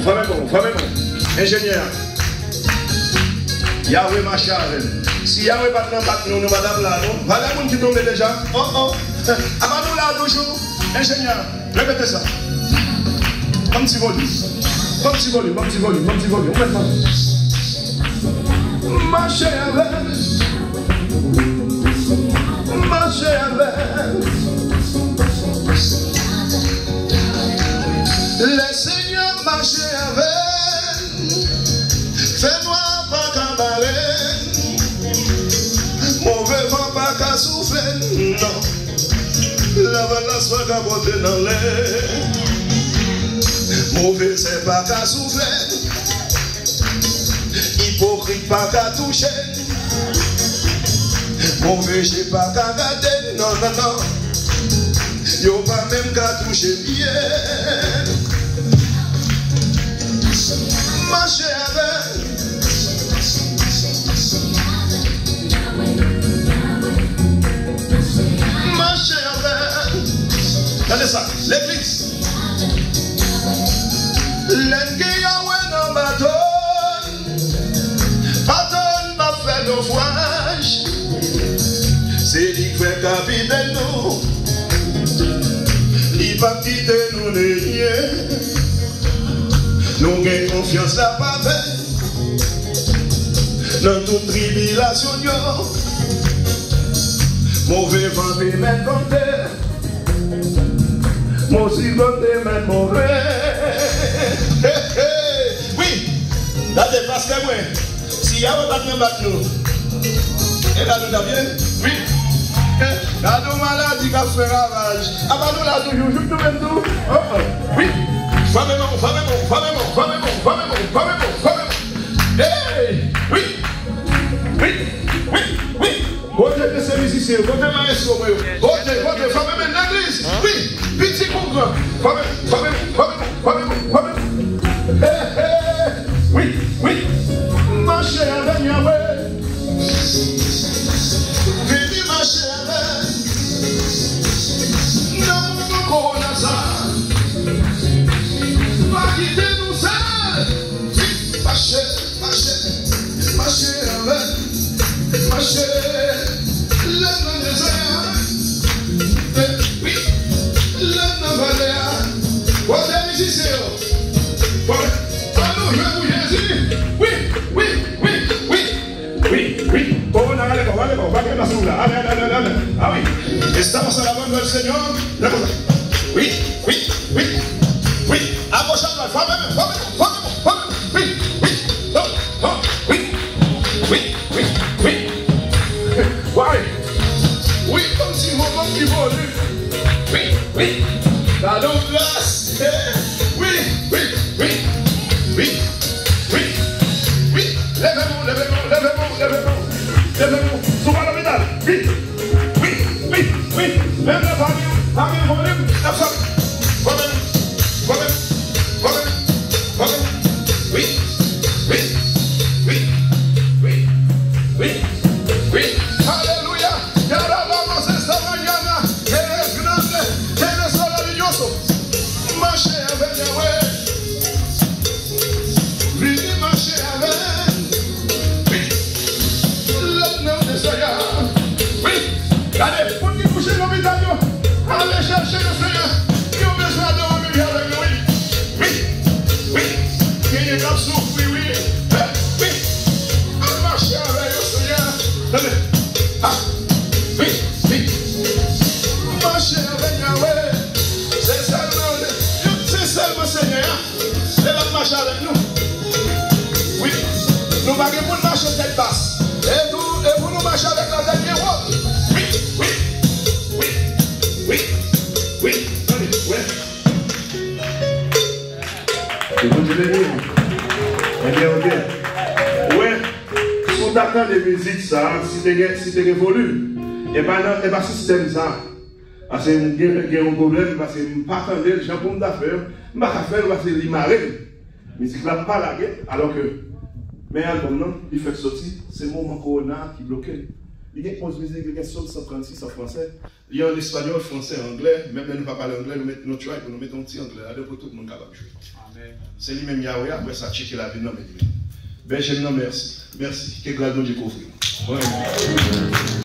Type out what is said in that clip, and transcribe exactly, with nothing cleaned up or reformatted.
Fèmen bon, fèmen bon. Enjenyè a. Yahweh mache avè m. Si Yahweh pa t nan bak nou, nou pa t ap la, non. Valè moun ki tonbe deja. Oh, oh. Apa nou la toujou? Enjenyè a. Repete sa. Ban m ti volim. Ban m ti volim, ban m ti volim, ban m ti volim. Ou mèt mande. Mache avè m. Mache avè m. Lè Senyè mache avè m, fènwa pa ka bare n, move van pa ka soufle n, non. Lavalas pa ka pote n anlè. Move zèb pa ka soufle n. Ipokrit pa ka touche n. Move je pa ka gade n. Non, non, non. Yo pa menm ka touche pye n. Mache avè n. Mache avè n. Tande sa, legliz. Lè n gen Yahweh nan bato n, bato n p ap fè nofraj. Se li k fè kapitèn nou. Li p ap kite nou nenyen. Nou gen konfyans l ap avè n nan tout tribilasyon n yo. Move van te mèt vante. Mon siklòn te mèt move. Hey, hey, wi. Gade, pastè mwen. Si Yahweh pa t nan bak nou, e la nou t ap ye? Wi. Gade yon maladi k ap fè ravaj. Apa nou la toujou, jouk nou menm tou? Oh, oh. Wi. Frape men w, frape men w, frape men w, frape men w, frape men w, frape men w, frape men w. Hey! Wi. Wi. Wi. Wi. Kote mesye mizisyen yo? Kote mayestwo mwen yo? Kote, kote? Frape men legliz. Wi. Piti kou gran. Frape, frape, frape, frape, frape. Hey, hey. Wi, wi. Mache avè Yahweh. Vini mache avè. Nan moman kowona sa. Pa kite nou sèl. Mache, mache, mache avè n. Mache. Lè n nan dezè a. Wi. Lè n nan vale a. Kote mizisyen yo? Bon, ann nou jwe pou Jezi. Wi, wi, wi, wi. Wi, wi. Kowona, ale kò w, ale kò w. Pa gen plas pou w la. Ale, ale, ale, ale, ale. A wi. Estamos alabando al Señor. Lè konsa. Wi, wi, wi, wi. Agoch, adwat. Frape men, frape men, frape men, frape men. Wi, wi, non, non, wi, wi, wi, wi, wi. Wi, kòmsi, kòmsi vole. Wi, wi. Gade yon gras. Wi, wi, wi, wi, wi, wi. Leve men w, leve men w, leve men w, leve men w. Leve men w. Si w pa lopital. Wi. Wi, wi, wi. Menm lè pa gen, pa gen volim, n ap frape. Frape, frape, frape, frape. Wi, wi, wi, wi, wi, wi. Alelouya. Yarabamose samayana. Eres grande. Eres maravilloso. Mache avè Yahweh. Vini mache avè n. Wi. Lè n nan dezè a. Wi. Gade, moun ki kouche lopital yo, ale chèche yo, Senyè. Yo bezwen adore Bondye avèk nou, wi. Wi. Wi. Genyen k ap soufri, wi. Eh, wi. Al mache avè yo, Senyè. Tande. Ah. Wi. Wi. Mache avè Yahweh. Se sèlman, se sèlman Senyè a. Lè l ap mache avèk nou. Wi. Nou pa gen pou n mache tèt bas. E pou, e pou nou mache avèk latèt byen wo. Wi, wi, wi, wi, wi. Tande, wè. Ke Bondye beni w. Ebyen, ok. Wè, si w ta tande mizik sa, si te gen, si te gen volim. E pa nan, e pa sistèm sa. Paske m gen, gen yon pwoblèm, paske m pa tande l jan pou m ta fè, m pa ka fè l, paske li mare m. Mizik la pa lage, alò ke, men albòm nan, li fèk soti, se moman kowona a ki bloke l. Li gen onz mizik, li gen Sòm san trannsis an fransè. Li an espanyòl, fransè, anglè. Menm lè nou pa pale anglè, nou met nou try pou nou mete yon ti anglè ladan pou tout moun kapab jwe. Se li menm Yahweh, apre sa, tcheke lavi n nan men li menm. Bèje m nan, mèsi. Mèsi. Ke gras Bondye kouvri nou. Bon,